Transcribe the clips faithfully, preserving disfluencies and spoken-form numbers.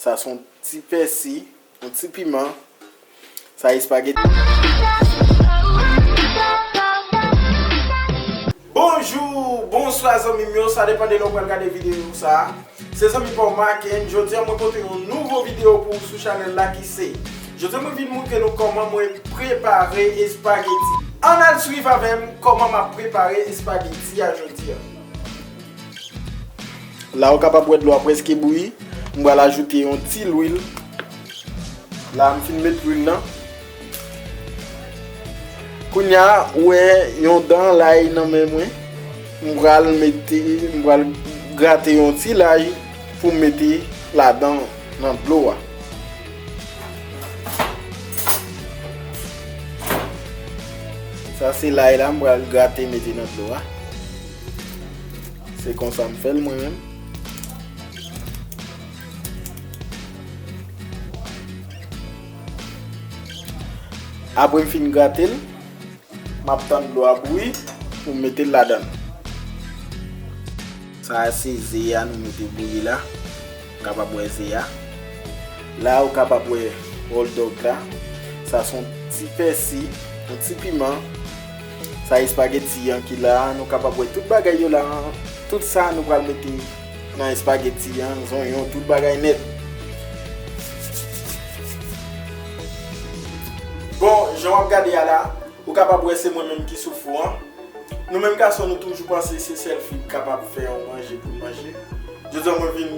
Sa se yon ti pèsi, yon ti piman. Sa espageti. Bonjou, bonswa zanmi m yo, sa depann de lè w pral gade videyo sa a. Se zanmi pa w Maken, jodi a mwen pote yon nouvo videyo pou ou sou chanèl la ki se. Jodi a mwen vin montre nou kòman mwen prepare espageti. Ann al swiv avè m kòman m ap prepare espageti a jodi a. La ou kapab wè dlo a prèske bouyi. M pral ajoute yon ti lwil. La m fin met lwil lan. Kounye a, ou wè yon dan lay nan men mwen. M pral mete, m pral grate yon ti lay pou m mete ladan nan dlo a. Sa se lay la, m pral grate mete nan dlo a. Se konsa m fè l mwen menm. Apre m fin grate l, m ap tann dlo a bouyi pou m mete l ladan l. Sa a se ze a nou mete bouyi la. Ou kapab wè ze a. La ou kapab wè hot dog la. Sa se yon ti pèsi, yon ti piman. Sa espageti an ki la. Nou kapab wè tout bagay yo la. Tout sa nou pral mete nan espageti an, zonyon, tout bagay nèt. Bon, jan w ap gade a la, ou kapab wè se mwen menm ki sou fou an. Nou menm gason, nou toujou panse se sèl fi k kapab fè yon manje pou n manje. Jodi a, mwen vin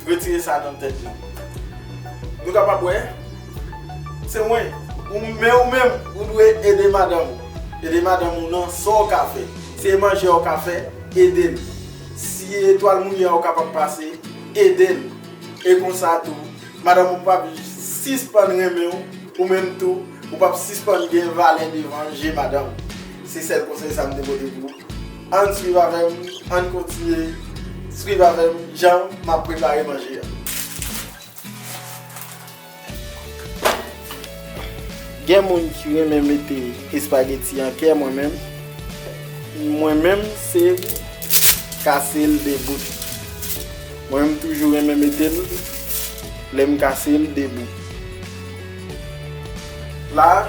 retire sa nan tèt nou. Nou kapab wè, se mwen. Ou, men ou menm, ou dwe ede madanm ou. Ede madanm ou nan sa w ka fè. Si e manje a w ka fè, ede l. Si e twal mouri a w kapab pase, ede l. E konsa tou, madanm ou p ap sispann renmen w, ou menm tou, ou p ap sispann gen valè devan je madanm ou. Se sèl konsèy sa m te pote pou ou. Ann swiv avè m, ann kontinye swiv avè m jan m ap prepare manje a. Gen moun ki renmen mete espageti an kè, mwen menm, mwen menm se kase l de bout. Mwen menm toujou renmen mete l, lè m kase l de bout. La,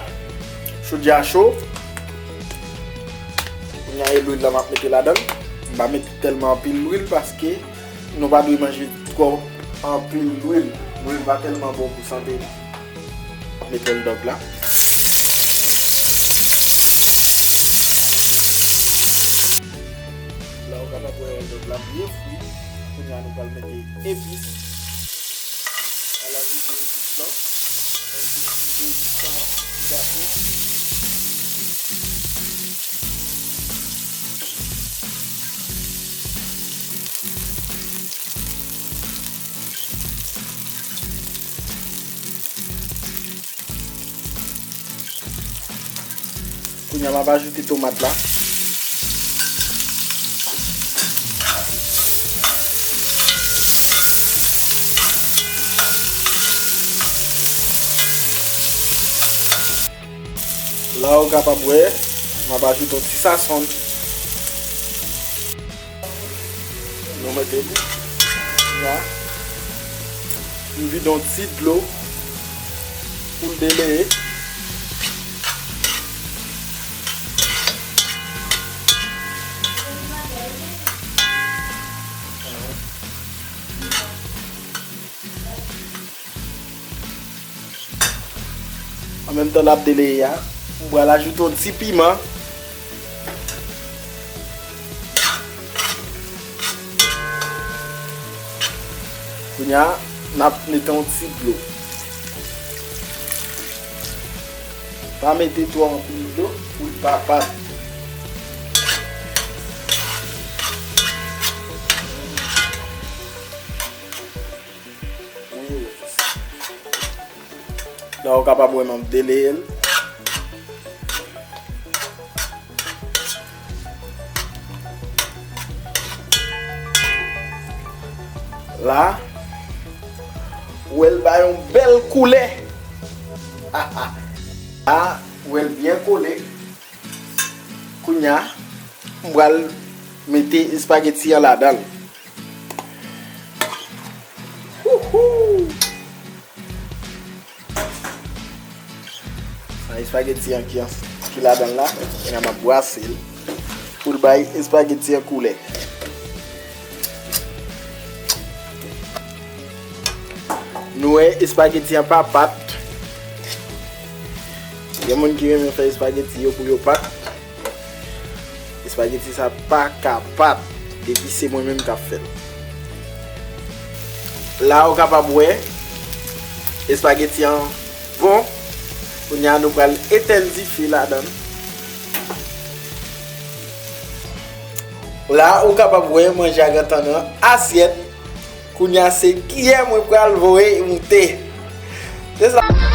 chodyè a cho. Kounye a e lwil la m ap mete ladan l. M pa mete tèlman anpil lwil paske nou pa dwe manje twò anpil lwil. Lwil pa tèlman bon pou sante nou. Mete hot dog la. La ou kapab wè hot dog la byen fri. Kounye a nou pral mete epis. Al ajoute epis lan. Menm si nou mete epis lan, m ap gato. Kounye a m ap ajoute tomat la. La ou kapab wè, m ap ajoute yon ti sasonn. Nou mete la. M vide yon ti dlo pou l deleye. An menm tan l ap deleye a, m pral ajoute yon ti piman. Kounye a, n ap mete yon ti dlo. Pa mete twò anpil dlo pou l pa pat. La ou kapab wè m ap deleye l. La, ou wè l bay yon bèl koulè. La, ou wè l byen kole. Kounye a, m pral mete espageti an ladan l. Wouhou! Espageti an ki, ki ladan l la, kounye a m ap brase l pou l bay espageti an koulè. Nou wè espageti an pa pat. Gen moun ki renmen fè espageti yo pou yo pat. Espageti sa pa ka pat depi se mwen menm k ap fè l. La ou kapab wè espageti an bon. Kounye a nou pral etenn dife ladan l. La ou kapab wè manje a gentan nan asyèt. Kounye a se kiyè mwen pral voye moute. Se sa.